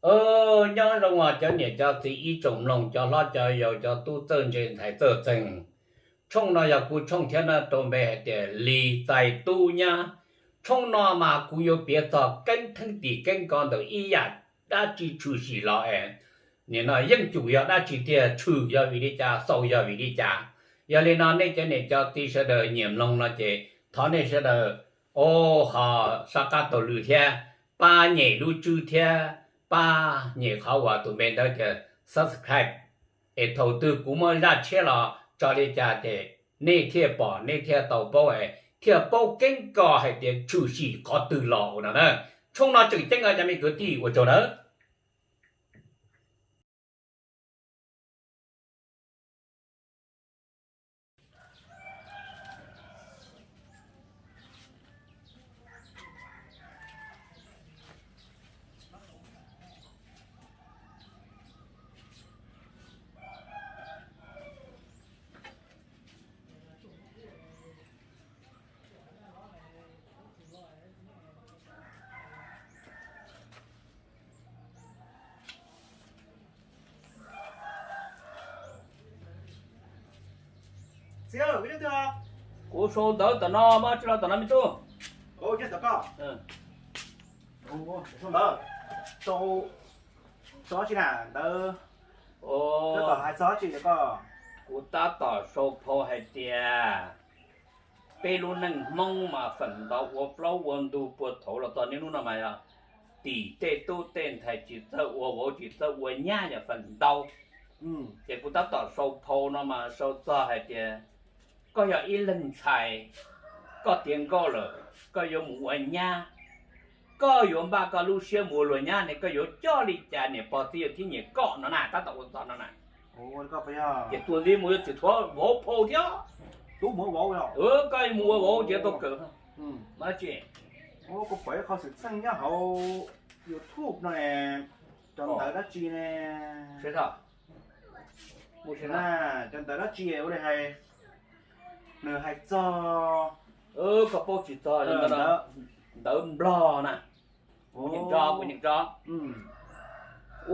Nyob zoo os cov niam cov txiv ib tsoom mloog, cov hlob cov yau, cov tub txawj ntse ntxhais txawj txeeg. Tshooj no yog kuv tshooj thiab no rau npe hais tias Lis Txais Tub Nyab. Tshooj no mas kuv yuav piav txog keeb theeb tim keeb ko ntawm ib yam dab tsi tshwm sim los es nim no yeej cum yog dab tsi tiag, tshwm yog vim li cas, xaus yog vim li cas. Yog li no nej cov niam cov txiv sawv daws nyiam mloog no ces thov nej sawv daws ho sab qab taug lw thiab pab nyem lub tswb thiab pab nyem qhov uas tus npe ntawd tias subscribe, es thaum twg kuv muaj zaj tshiab los tso li cas ces nej thiaj pom, nej thiaj tau paub es thiaj paub keeb ko hais tias tshwm sim qhov twg los ua no na. Tshooj no tseem ceeb os cov me kwv tij, ua tsaug nawb. Kuv sau ntawv tom no, maj tsi los tom no me tub. Sau ntawv, sau, sau tsi na ntawd? Tab tom hais txog tsi ko? Kuv tab tom sau phau hais tias peb lub neej Hmoob mas feem ntau ua plaub ua ntug puag thaum los txog niaj hnub no mas yog tim tej tub tej ntxhais tsis txawj ua vauv tsis txawj ua nyab yog feem ntau. Ces kuv tab tom sau phau no mas sau txog hais tias koj yog ib leeg ntxhais, koj tiav nkauj lawm, koj yuav mus ua nyab, koj yuav npaj koj lub siab mus ua luag nyab ne koj yuav coj li cas niam pog txiv yawg thiaj nyiam koj no na, tab tom ua txog no na. Ces tuag li mus yuav tsum thuav vauv phau thiab. Koj mus ua vauv ces tau kawm. Kuv pom ib qho xwm txheej nyob hauv YouTube no, cov ntawv dab tsi ne? Cov ntawv dab tsi ua li hais, nws hais txog, koj paub tsis txog ntawv Nplog na. Kuv nyeem tso, kuv nyeem tso.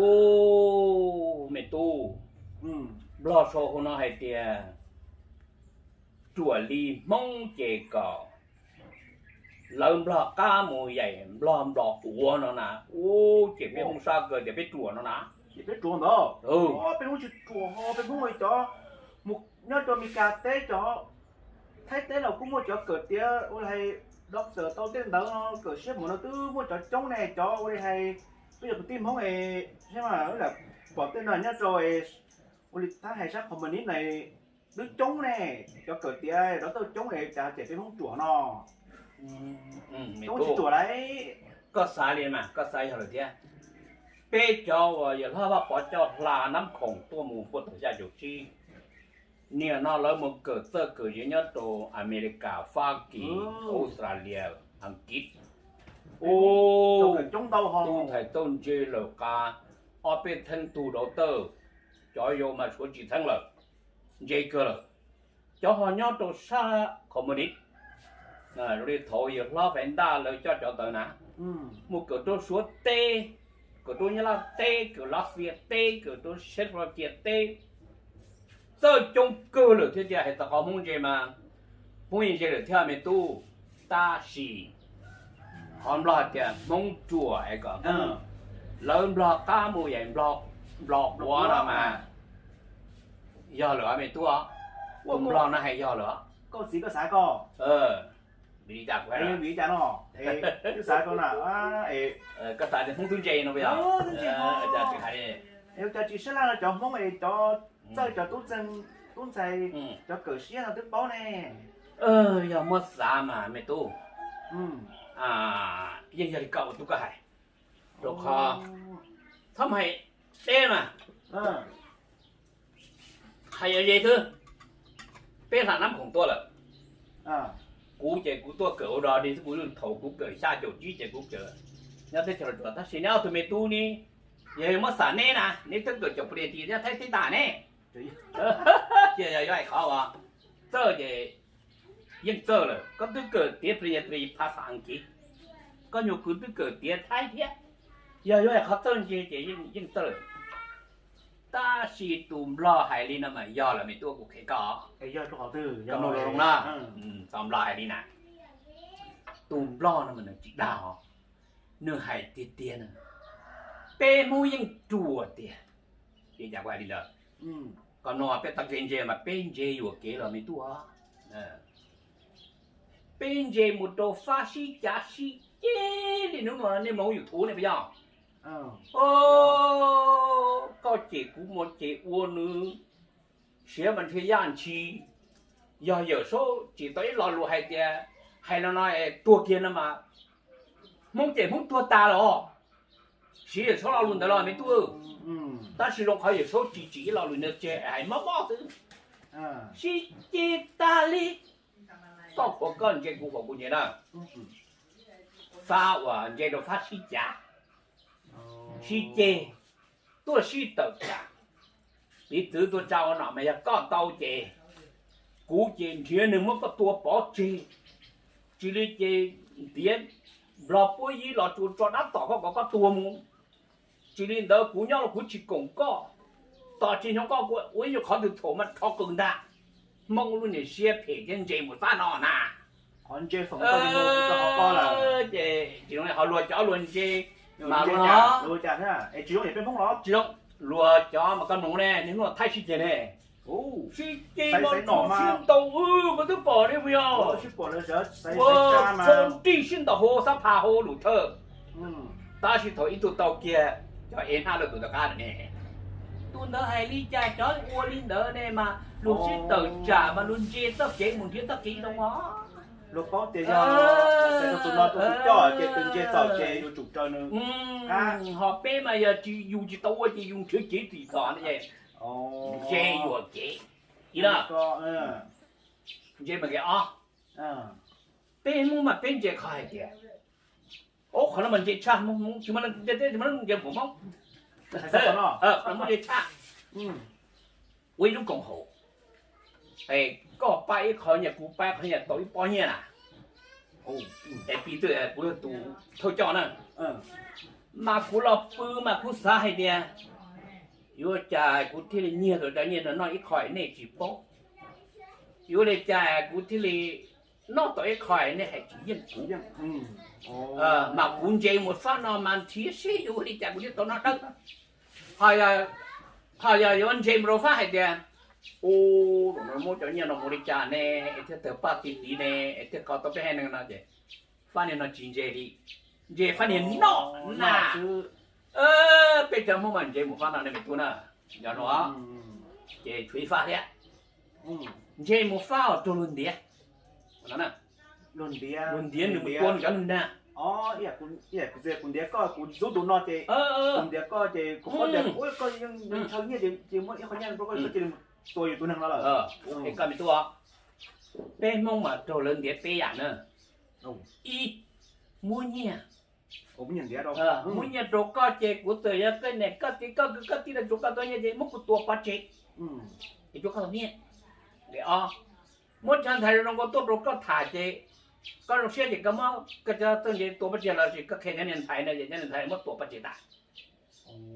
Ub, me tub, Nplog sau hauv no hais tias ruam li Hmoob ces kom lawv Nplog qab mus yaim Nplog Nplog quav no na. Ub, ces peb Hmoob sab kawg tias peb ruam no na. Ces peb ruam ntawd, peb Hmoob tsis ruam ho, peb Hmoob cov mus nyob rau Meskas teb, cov Thaib teb los kuj muaj cov kawm tiav ua li hais doctor tau tej ntawd no, kawm siab mos no twb muaj cov coob ne, cov ua li hais peb cov kwv tij Hmoob es, saib mas, pom tej no nyob rau ua li tab hais sab Communist na, twb coob ne, cov kawm tiav doctor coob ne, cas cem peb Hmoob ruam no? Coob tsis ruam lauj. Koj xav li mas koj xav yog lawm thiab. Peb cov uas yawg hlob Vaj Pov coj hla Nab Khoom tuaj mus puag thaum xya caum tsib, nim no lawv mus kawm txawj kawm ze nyob rau Amelikas, Fab Kis, Australia, Askiv. Ub, tub ntxhais txawj ntse lawm qab, ob peb txheeb tug doctor, cov yau mas suav tsis txheeb lawm, ntse kawg lawm. Cov ho nyob rau sab Communist, zoo li thaud yawg hlob Faiv Ntaj lawv coj cov ntawd na, mus kawm rau Suav teb, kawm rau Nyab Laj teb, kawm Lav Xias teb, kawm rau Czechoslovakia teb, txawj coob kawg lawm thiab tias hais txog qhov Hmoob ntse mas Hmoob yeej ntse lawm thiab me tub. Tab sis qhov Nplog tias Hmoob ruam es kom lawv Nplog qab mus yaim Nplog quav no mas yog lawm me tub. Tus Nplog no hais yog lawm. Koj txiv koj xav koj, vim li cas kuv, vim li cas no, twb xav koj na, koj xav tias Hmoob twb ntse no puas yog? Ua cas tsis sab laj no cov Hmoob es cov txawj cov tub txeeg tub ntxhais, cov kawm siab no twb paub ne. Yog muab xav mas me tub, yeej yog li koj ua tub koj hais, rau qhov txhob mus hais deb mas hais yog ze xwb. Peb hla Nab Khoom tuaj lawm, kuv ces kuv tuaj kawm ua dog dig xwb, kuv thaum kuv kawm xya caum tsib ces kuv kawm nyob teb chaws Los Tsuas, tab sis neb ob tug me tub ne, yog muab xam neb na neb twb kawm caum pus li ti nyob Thaib teb tas ne. Ces yog yuav hais qhov uas txawj ces yeej txawj lawm, koj twb kawm tiav pus li ti phas xas Askiv, koj nyuag kwv twb kawm tiav Thaib thiab. Yog yuav hais qhov txawj ntse ces yeej txawj lawm. Tab sis tus nplog hais li no mas yog lawm me tub, kuv qhia koj. Koj mloog zoo na, tus nplog hais li na, tus nplog no mas nws tsis dag os, nws hais tiag tiag na, peb Hmoob yeej ruam tiag. Li cas kuv hais li ntawd? Koj mloog, peb taug kev ntse mas peb ntse yuam kev los me tub. Peb ntse mus rau fab sib cav sib ceg li hnub no nej mloog YouTube ne puas yog? Koj cem kuv, mus cem ua nws, siav mas nrhiav yaj ntshis. Yog Yawm Saub tsis tau ib lo lus hais tias hais no no es tuag kiag no mas Hmoob ces Hmoob tuag tas los. Siv Yawm Saub lo lus ntawd los me tub. Tab sis zoo qhov Yawm Saub tsis tsim ib lo lus ntawd tseg, hais mob mob xwb. Sib ceg tag li. Koj qhuas koj ntse, kuv qhuas kuv ntse na. Fab uas ntse rau fab sib cav, sib ceg, tuaj sib tawm tsam. Piv txwv tuaj tsa ua nom mas yog koj tau ces kuv ces nrhiav neeg muab koj tua pov tseg. Tsis li ces ntiav nplog puab yib los tsuas tso dab tom koj kom koj tuag mus. Tsis li ntawd kuv nyob los kuv tsis koom koj. Tos tsis nyob koj ua ib nyuag qhov twg thaum mas rho qws ntag. Hmoob lub niag siab phem thiab ntse mus fab no na. Ces tsis zoo ho luag cov luag ntse mas luag, tsis zoo, luag cov mas koj mloog ne, niaj hnub thaij sib ceg ne. Sib ceg mas sib ntaus, koj twb pom ne puas yog? Ua txhua nrig sib ntaus hauv xab pha hauv lus thawj. Tab sis thaum ib tug tau kiag cov ev hnab lawm tus tom qab ne, tus ntawd hais li cas cov ua li ntawd ne mas luag sib tawm tsam mas luag ntse txoj kev mus nrhiav txoj kev zoo os. Luag paub tias yog tus no tus coj ces tus ntse txhaum ces yuav tsum raws nws. Ho peb mas yog tsis, yus tsis tau ua ces yus nrhiav kev txim txom ne. Ntse yuam kev ib los. Ntse mas kev ob. Peb Hmoob mas peb ntse qhov hais tias, qhov no mas ntse tshaj, tsis muaj leej twg ntse tsis muaj leej twg ntse npaum Hmoob. Qhov no mas ntse tshaj. Ua ib lub koom haum, koj pab ib qho nyiaj kuv pab ib qho nyiaj tau ib pob nyiaj na. Es piv txwv kuv yog tus thawj coj na, mas kuv los pw mas kuv xav hais tias yuav cas kuv thiaj li nyiag tau cov nyiaj no noj ib qho nej tsis paub, yuav li cas kuv thiaj li noj tau ib qho nej hais tsis yeej kuv. Mas kuv ntse mus fab no mas nrhiav seb yuav li cas kuv thiaj tau noj dawb. Ho yog yuav ntse mus rau fab hais tias, u, muab cov nyiaj no mus li cas ne, es thiaj tawg paj txi tiv ne, es thiaj kho tau peb haiv neeg no ces fab niag no tsis ntse li, ntse fab niag noj na. Peb cov Hmoob mas ntse mus fab no nej me tub na, yog no ces tshuav ib fab thiab. Ntse mus fab os raug luag ntiav. Luag ntiav nws mus tua nws cov neeg na. Kuv ntiav koj, kuv ntxub tus no ces, kuv ntiav koj ces kuv paub tias koj yeej ntshaw nyiaj ces muab ib qho nyiaj rau koj, koj cia li mus tua yus tus neeg no lawm. Koj me tub, peb Hmoob mas raug lawv ntiav peb yam na. Ib, muab nyiaj, muab nyiaj rau koj ces kuv txawm yog koj niam koj txiv koj kwv koj tij los tsuav koj tau nyiaj ces muab kuv tua pov tseg, es tsuav koj tau nyiaj. Ob, muab cov ntxhais zoo zoo nkauj tuaj rau koj tham ces koj zoo siab ces koj muab koj cov txawj ntse tua pov tseg los sis koj qhia cov niag ntxhais no ces cov niag ntxhais muab tua pov tseg tas.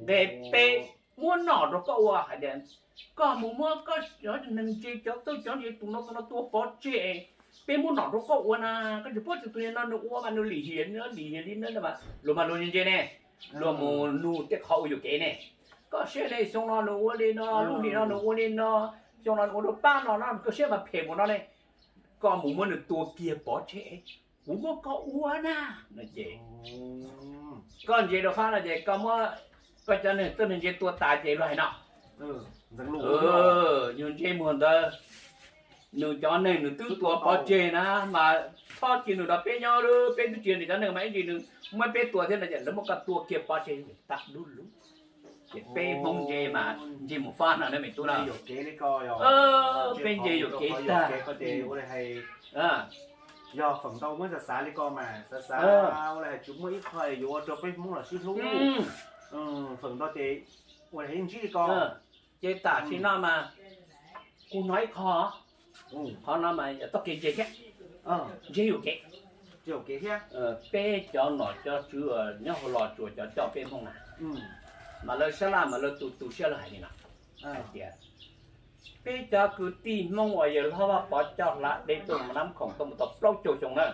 Nqe peb, muab nom rau koj ua hais tias koj mus muab koj cov neeg ntse cov txawj cov ntse tus no tus no tua pov tseg, peb muab nom rau koj ua na, koj tsis paub tias tus no nws ua mas nws lim hiam lim hiam li no, luag mas luag ntse ne, luag mus nug tej qhov ua yuam kev ne. Koj saib ne, xyoo no nws ua li no, lub hlis no nws ua li no, xyoo no nws ua rau pab no na, koj saib mas phem mus no ne, koj mus muab nws tua kiag pov tseg, kuv muab koj ua na. No ces koj ntse rau fab no ces koj muab koj cov neeg txawj neeg ntse tua tas ces luag hais no, yus ntse muag ntawd, nws cov neeg nws twb tua pov tseg na, mas txhob cia nws nrog peb nyob, peb twb tsis yog nws cov neeg mas ib ntsis nws muab peb tua thiab no ces lawv muab koj tua kiag pov tseg tag lub lub. Ces peb Hmoob ntse mas ntse mus fab no ne me tub na. Peb ntse yuam kev tag. Yog feem ntau muab xav xav li ko mas xav xav ua li hais tsis muaj ib qho yuav ua rau peb Hmoob los sib hlub. Feem ntau ces ua li hais yeej ntsib li ko. Ces tam sim no mas kuv hnov ib qho, qhov no mas yog txoj kev ntse thiab, ntse yuam kev. Peb cov nom cov tswv nyob hauv Los Tsuas cov coj peb Hmoob na, mas lawv sab laj mas lawv tu tu siab lawv hais li no, hais tias peb cov kwv tij Hmoob uas yawg hlob Vaj Pov coj hla dej tuaj mus Nab Khoom tuaj mus tau plaub caug xyoo na,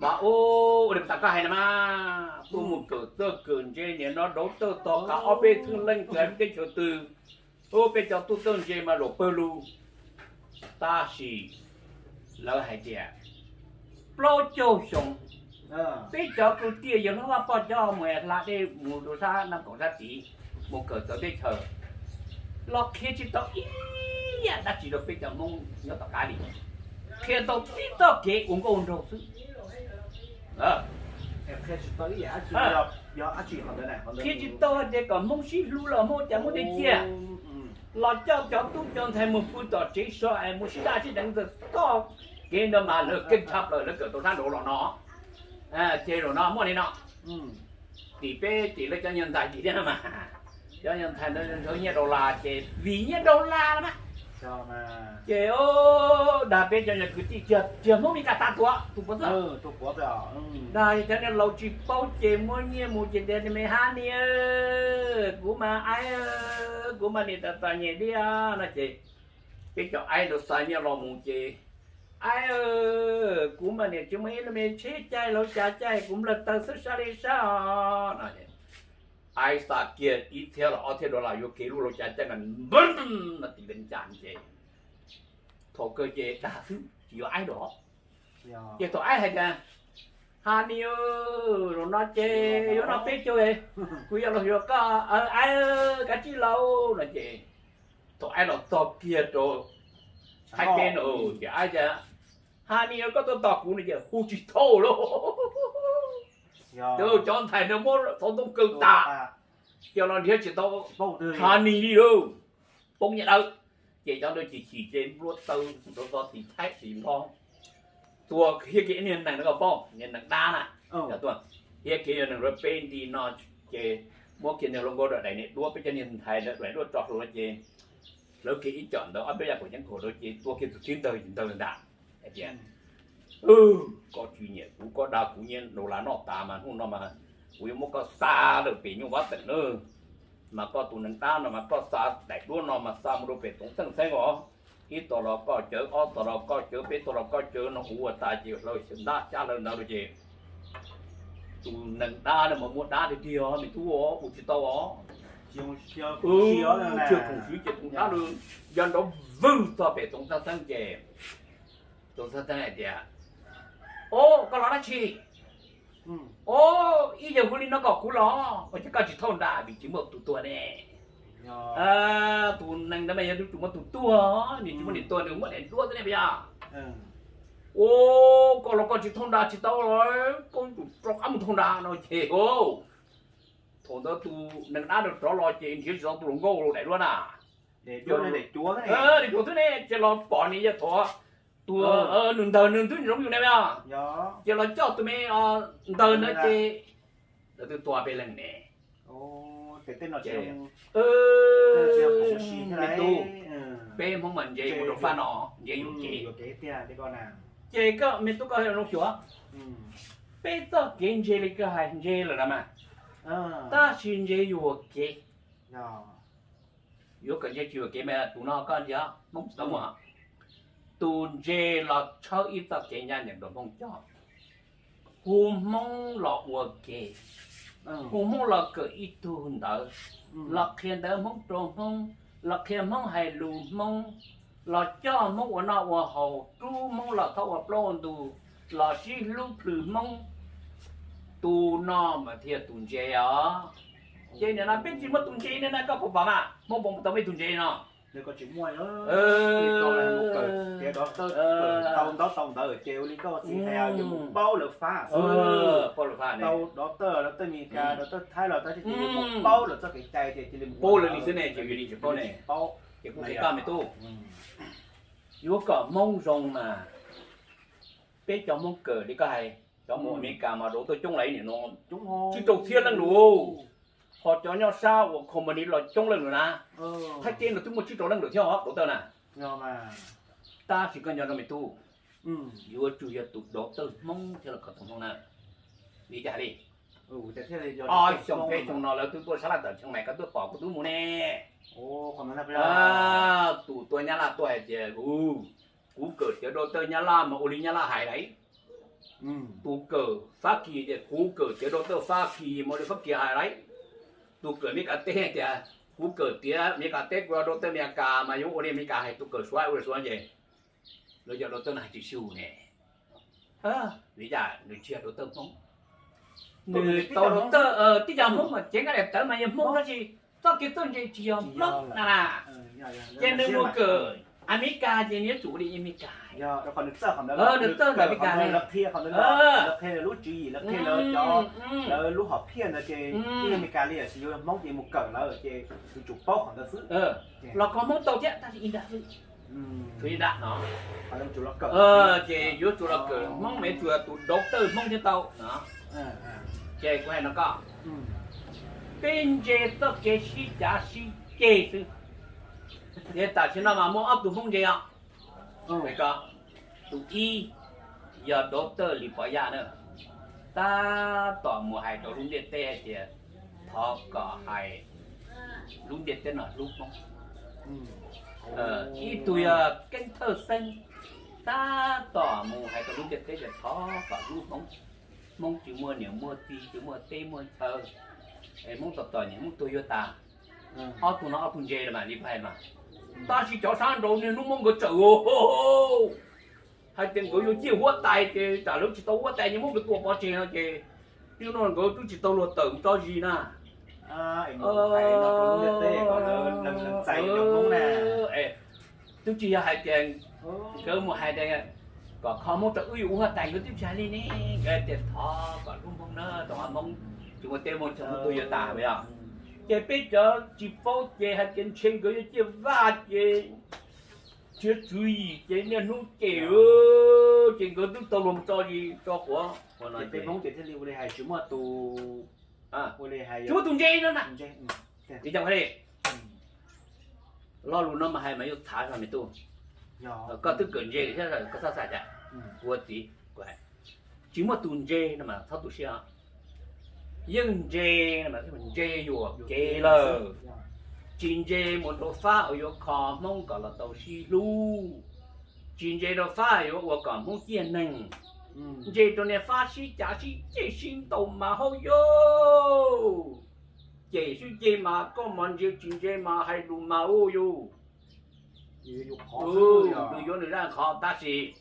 mas ua li tas koj hais na mas tuaj mus kawm txawj kawm ntse nim no dauv tawj tog qab ob peb txheeb leej txawv teb chaws twg, ub peb cov tub txawj ntse mas luam pawg lug. Tab sis lawv hais tias plaub caug xyoo, peb cov kwv tij yawg hlob Vaj Pov coj mus hla dej mus rau sab Nab Khoom sab tid, mus kawm txawv teb chaws, los qhia tsis tau ib yam dab tsi rau peb cov Hmoob nyob tom qab li, qhia tau tib txoj kev ua nkauj ua nraug xwb. Qhia tsis tau hais tias kom Hmoob sib hlub los Hmoob cas muab tej ciaj los coj cov tub cov ntxhais mus pw tom tsev so es mus sib daj sib deev ntawm txoj kev ntawd mas lawv keej tshaj plaws lawv kawm tau sab nraud los no. Ces zaum no muaj li no, tim peb tim lawv cov nyuag ntxhais tim thiab no mas, cov nyuag ntxhais ntawd nrhiav nyiaj dollar ces vim nyiaj dollar na, ces dag peb cov nyuag kwv tij tiag tiag Hmoob Mes Kas tas tuav tus puav xwb. Dag cov niag laus tsis paub ces muab nyiaj mus ces tias me Hanis, kuv mas aib, kuv mas niam tos txom nyem tiag no ces peb cov aib ntawd xa nyiaj los mus ces, aib, kuv mas niam tsis muaj ib lub me tsheb caij laus cav caij kuv nplawg taw xwb sab li sab os no. Aib xa kiag ib txhiab los ob txhiab dollar yuav kev lub laus cav caij no npab no tim Vees Cas ces thaum kawg ces dag xwb tsis yuav aib lawm. Ces thaum aib hais tias, Hanis, zaum no ces yuav noj peb caug, kuv yuav los xyuas koj, aib, kav tsij lauj no ces thaum aib los txog kiag rau Thaib teb no ces aib tias, Hanis, koj tuaj tos kuv no ces hu tsis tau lauj. Cov ntxhais ntawd muab xov tooj kaw tas, ces los nrhiav tsis tau Hanis li lauj. Poob nyiaj dawb, ces cov ntawd chim chim ces nplua taw rau txog tim Thaib tim Nplog, tuag hiab kiag ib niag nees rau paub, niag nees dab na, tuag hiab kiag niag nees rau peb nti no, ces muab kiag niag hluas nkauj daim niag duab, peb cov niag ntxhais ntawd daim duab tso hlo no ces hlawv kiag ib com ntawd ob peb yam kaum ceev khaum rau ces tua kiag tus txhib ntawg ntawg ntag. Hais tias, koj tsis nyiam kuv, koj dag kuv nyiaj dollar noj tas mas hnub no mas kuv yuav muab koj xa lawm pem nyuj vab teem na. Mas koj tus nees dab no mas koj xa daim duab no mas xa mus rau pem Txoov Txeej Xeeb os. Ib tog los koj cawv, ob tog los koj cawv, peb tog los koj cawv no, kuv ua tas ces hlawv xyaw ntab xyab hlawv ntawd rau ces tus nees dab no mas muaj dab tiag tiag me tub, ua tsis tau os. Tsis khoom swv ces tus dab no ya nrov vwg txog pem Txoov Txeej Xeeb ces Txoov Txeej Xeeb hais tias, o, koj los dab tsi? O, ib yawg hu li no kom kuv los, ua cas koj tsis thauj nra vim tsis muaj tus tuag ne? Tus nees ntawd mas yog tub tsis muaj tus tuag, nws tsis muaj niam tuag nws muaj daim duab xwb ne puas yog? O, koj los koj tsis thauj nra tsis tau los, koj tsum rov qab mus thauj nra no ces, thaum ntawd tus nees dab rov los ces nrhiav tsis tau tus hluas nkauj daim duab na. Daim duab xwb ne, ces los pom nws yog thaum tus nws ntawg nws twb zoo yus ne puas yog? Ces los coj tus me ntawg ntawd ces lawv twb tua peb leeg ne. Me tub, peb Hmoob mas ntse mus rau faj no, ntse yuam kev. Ces koj me tub koj zoo xyuas, peb txoj kev ntse li koj hais ntse lawm na mas, tab sis ntse yuam kev. Yuav kom ntse tsis yuam kev mas tus no koj ntsia Hmoob tau muaj, tus ntse los tshawb ib txoj kev ncaj ncees rau Hmoob coj, hu Hmoob los ua ke, hu Hmoob los kawm ib tug ntawv, los qhia ntawv Hmoob rau Hmoob, los qhia Hmoob hais lus Hmoob, los coj Hmoob ua noj ua haus, rub Hmoob los thaub ua plaub ua ntug, los sib hlub plhws Hmoob. Tus no mas thiaj tus ntse os. Ces nim no peb tsis muaj tus ntse ne na, koj puas pom mas Hmoob puas tau muaj ib tug ntse no? Tau ntaub tau ntawv ces ua li koj txiv hais, yuav mus paub lawv fab xwb. Tau doctor, doctor Meskas, doctor Thaib los tab sis yuav mus paub lawv txoj kev cai ces cia li mus paub lawv li xwb ne, ces yus li tsis paub ne. Ces kuv hais koj me tub, yuav kom Hmoob zoo mas peb cov Hmoob kawm li koj hais, cov mus Amelikas mas dauv tawj coob lawm nim no, tsib rau txhiab leej lawm. Ho cov nyob sab uas company los coob leej lawm na. Thaib teb no twb muaj tsib rau leej lawm thiab os dauv tawj na. Tab sis koj nco no me tub, Yuav tsum yog tus doctor Hmoob thiaj los kho tau Hmoob na. Li cas li? Ob xyoo peb xyoo no lawv twb tuaj sab laj tawm Chiang Mai, koj twb pom kuv twb mus ne. Tus tuaj Nyab Laj tuaj hais tias, kuv kawm tiav doctor Nyab Laj mas ua li Nyab Laj hais lauj. Tus kawm Fab Kis tias kuv kawm tiav doctor Fab Kis mas ua li Fab Kis hais lauj. Tus kawm Meskas teb tias kuv kawm tiav Meskas teb, kuv yog doctor Meskas mas yuav ua li Meskas hais. Tus kawm Suav ua li Suav ces lawv cov doctor no hais tsis xyuj ne. Vim cas nws tsis yog doctor Hmoob, nws tau doctor tib co Hmoob mas cev nqaij daim tawv mas yog Hmoob tab sis txoj kev txawj ntse tsis yog Hmoob na. Ces nws mus kawm Amelikas ces nws yuav tsum ua li Amelikas, nws txawj ntawm Amelikas ne. Lawv qhia lub tswv yim, lawv qhia lawv cov, lawv lub hom phiaj ntawd ces yeej Amelikas li, tiam sis yus Hmoob ces mus kawm lawm ces yuav tsum paub qhov ntawd xwb. Los kho Hmoob tau thiab tab sis ib nrab xwb, tshuav ib nrab no. Ces yuav tsum los kawm Hmoob, mas yuav tsum tus doctor Hmoob thiaj tau no. Ces kuv hais no koj, peb ntse txoj kev sib cav sib ceg xwb. Ces tam sim no mas muaj ob tug Hmoob ntse os. Tus ib yog doctor Lis Pov Yaj na, tab tom mus hais rau lub ntiaj teb hais tias thov kom hais lub ntiaj teb no hlub Hmoob. Ib tug yog Keeb Thawj Xeeb, tab tom mus hais rau lub ntiaj teb tias thov kom hlub Hmoob. Hmoob tsis muaj niam muaj txiv, tsis muaj teb muaj chaw, es Hmoob tos tos niam Hmoob tuag yuav tas. Ob tug no ob tug ntse mas li kuv hais mas. Tab sis cov sab nraud niaj hnub muab nkawd tsawm hais tias nkawd yuav ciaj huab tais ces tsam lawv tsis tau huab tais ces muab nkawd tua pov tseg no ces, hnub no nkawd twb tsis tau luag tawm mus tso zis na. Twb tsis yog hais tias nkawd mus hais tias kom kho Hmoob rau wb yuav ua huab tais, nkawd twb tsis hais li ne. Nkawd tias thov kom hlub Hmoob na, rau qhov Hmoob tsis muaj teb muaj chaw, Hmoob tuag yuav tas yog. Ces peb cov tsis paub ces hais tias ntshe nkawd yuav ciaj vaj ces, ntshe tswv yim ces niaj hnub ces, ces nkawd twb tau luag mus tso zis tso quav. Peb Hmoob ces thiaj li ua li hais tsis muaj tus, ua li hais tsis muaj tus ntse no na. Li cas li, lo lus no mas hais mas yuav txhav zog me tub. Koj twb kawm ntse thiab koj txhob xav cas, kuv ua txiv kuv hais, tsis muaj tus ntse no mas txhob tu siab. Yeej ntse, ntse yuam kev lawm. Tsis ntse mus rau fab uas yuav kho Hmoob kom los tau sib hlub. Tsis ntse rau fab yuav ua kom Hmoob ciaj neeg. Ntse rau niag fab sib cav sib ceg sib ntaus mas hauj yauj. Cem sib ceg mas koj mas ntse, tsis ntse mas hais lus mas u yus, nws yuav nws zaj qhov tab sis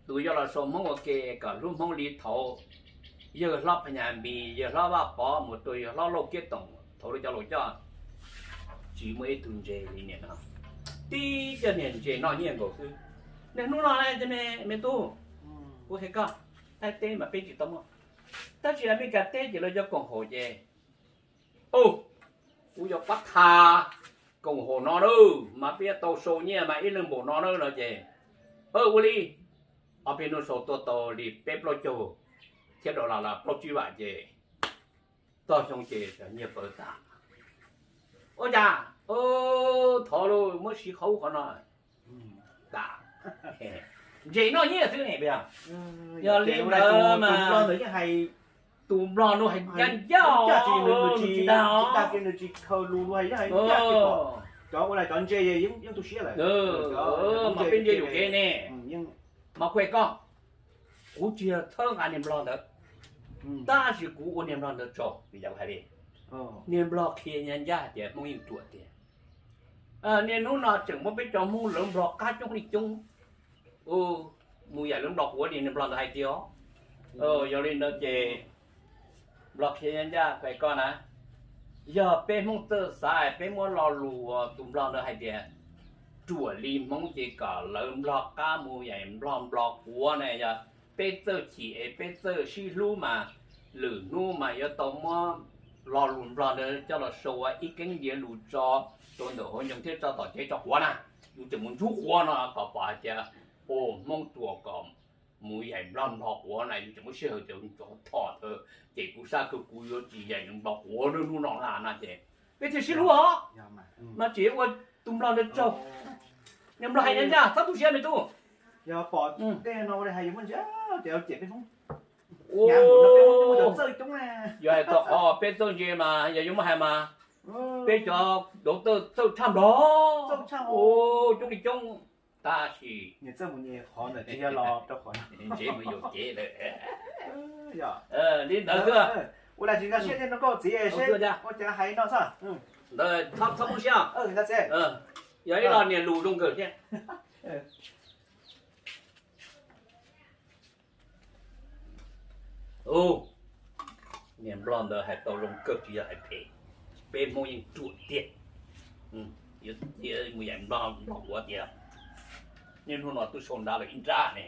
tus yog los sau Hmoob ua ke kom hlub Hmoob li thaud yawg hlob Phas Nyas Npis, yawg hlob Vaj Pov mus rau yawg hlob Lauj Kiab Toom thaud lawv cov laus coj, tsis muaj ib tug ntse li niag no. Tib cov niag ntse noj nyiaj nkaus xwb. Niaj hnub no me tub, kuv hais koj, Thaib teb mas peb tsis tau muaj, tab sis Amelikas teb ces lawv cov koom haum ces, kuv yog pab tha koom haum no na, mas peb tau sau nyiaj mas ib leeg npaum no na no ces, ua li ob peb hnub sau tuaj tau li peb plaub caug thiab dollar los plaub tsib vam ces tog xyoo ces nyiaj pawv tas. Ua cas, thov lauj, muab siv qhov ub qhov no tas. Ntse noj nyiaj xwb ne. Yog li ntawd mas tus nplog no hais ncaj ncaj, nws tsis dag, nws tsis khaws lus, cov ua li cov ntse yeej tu siab lawm. Mas peb ntse yuam kev ne, mas kuv hais koj, kuv tsis yog txhawb nqa niag nplog ntawd, tab sis kuv ua niag nplog ntawd tsaug vim yog hais li, niag nplog qhia ncaj ncaj tias Hmoob yeej ruam tiag. Niaj hnub no tseem muaj peb cov Hmoob lawv nplog qab coob li coob, mus yaim lawv nplog quav li niag nplog ntawd hais tiag. Yog li ntawd ces nplog qhia ncaj ncaj hais koj na, yog peb Hmoob txawj xav peb muab lo lus uas tus nplog ntawd hais tias ruam li Hmoob ces kom lawv nplog qab mus yaim nplog nplog quav na. Yog peb txawj chim es peb txawj sib hlub mas lwm hnub mas yuav tau muab lo lus nplog ntawd coj los sau ua ib keeb ntiav lus tso rau ntawm hauv ncoo thiab tso tom tsev tso quav na. Yus tseem mus ntxub quav no kom pom hais tias, ua Hmoob ruam kom mus yaim nplog nplog quav na, yus tseem muab sij hawm cov thom thawm ces kuv sab kawg kuv yuav tsis yaim nplog quav hnub no na ces peb thiaj sib hlub os. Mas tseem ua tus nplog ntawd tsaug. Niag nplog hais ncaj ncaj, txhob tu siab me tub. Yog pom tej no ua li hais yuav muaj ntsia, ces cem peb Hmoob. Hnyav mus no peb Hmoob twb muaj cov txawj coob na. Yog hais txog qhov peb txawj ntse mas yog yuav muab hais mas, peb cov dauv txawj txawj tshaj nplog, coob li coob, tab sis nws txawj mus qhov ntawd tsis yog los rau qhov ntsev mus yuam kev lawm. Li ntawd xwb. Ua li tsis nkag siab thiab rau koj txiv seb ua cas hais no xwb. Ntawd txhob poob siab, yog ib lo niag lus zoo nkawd thiab. Niag nplog ntawd hais tau zoo kawg tsis yog hais phem, peb Hmoob yeej ruam tiag. Mus yaim nplog, nplog ua tias niaj hnub no twb sau nrad lawm ib nrab ne.